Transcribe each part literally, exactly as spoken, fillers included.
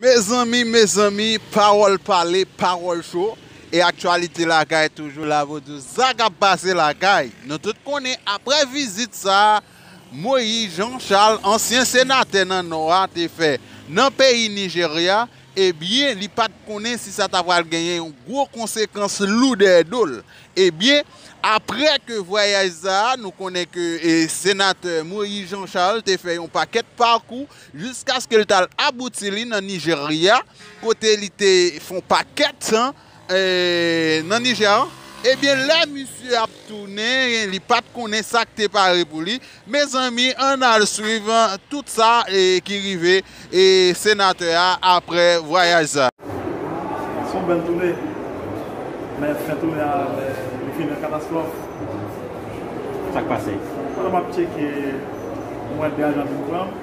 Mezanmi, mezanmi, pawòl pale, pawòl cho. E aktyalite lakay toujou la pou di w sa k ap pase lakay. Nou tout konnen, apre vizit sa a, Moïse Jean Charles, ansyen senatè nan Nò a, te fè nan peyi Nijerya, ebyen, li pa t konnen si sa ta pral genyen yon gwo konsekans lou dèyè do l. Ebyen, apre ke vwayaj sa a, nou konnen ke, e, senatè Moïse Jean Charles te fè yon pakèt pakou jiskaske l t al abouti li nan Nijerya, kote li te fè yon pakèt tan, e, nan Nijerya. Ebyen, lè misye ap tounen, li pa t konnen sa k te pare pou li. Mezanmi, ann al swiv tout sa, e, ki rive, e, senatè a apre vwayaj sa. Se yon bèl toune, men fen toune a, e, li fini an katastwòf. Sa k pase? Pandan m ap tcheke, m wè de ajan vin pran m,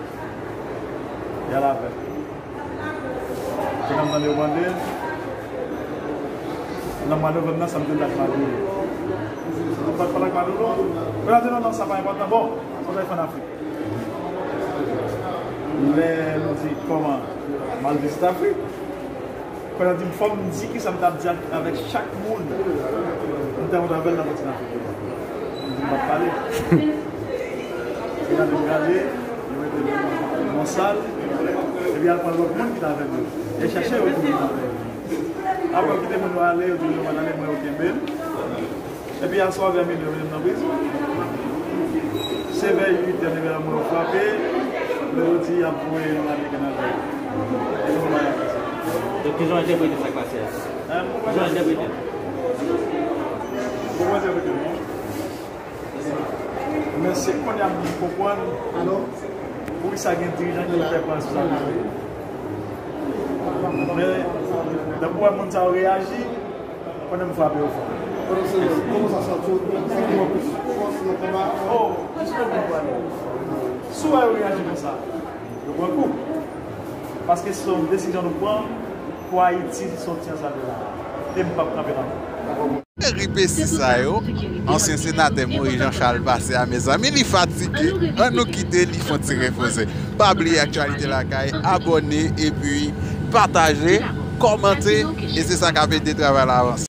y al avè m. Kounye a m tande yo mande m, nan mwa novanm nan, sa m te fè ak Madoulo. Sa m te fè ak Madoulo. Mwen la di, "Non, non, sa pa enpòtan." Bon, sa m te fè an Afrik. Lè nou di kòman m al vizit Afrik, kounye a di m, fò m di kisa m t ap di ak, avèk chak moun m te rankontre avè l nan kontinan Afrik. M di m p ap pale. Kounye a di m gade, yo mete m nan yon sal, epi al pran lòt moun ki t avè m yo. E chache yo tou. Apre yo kite moun yo ale, yo di yo pa t ale, mwen yo kenbe m. Epi aswè vè minui yo mete m nan prizon. Se vè uit è, nèg yo mwen yo frape, lè yo di y ap voye yon Ameriken avè yo. E se konsa bagay la pase. Donk, kijan w entèprete sa k pase a? Hein? Kijan w entèprete l? Ou konn entèprete l, non? Men se kounye a m vin konprann poukisa gen dirijan ki pè pran responsabilite. Men, lè m wè moun sa yo reyaji, konnen m frape yo fò. Kòman sa soti? Ou gen plis fòs nan konba? Oh, jis lè w vin pran. Si w wè yo reyaji konsa, yo pran kou. Paske se yon desizyon nou pran pou Ayiti soti ansanm la. E m p ap kanpe nan men. Peripesi sa yo, ansyen senatè Moïse Jean Charles pase a, mezanmi, li fatige. Ann nou kite li fè yon ti repoze. Pa bliye Aktyalite Lakay, abòne epi pataje, kòmante, e se sa k ap ede travay la avanse.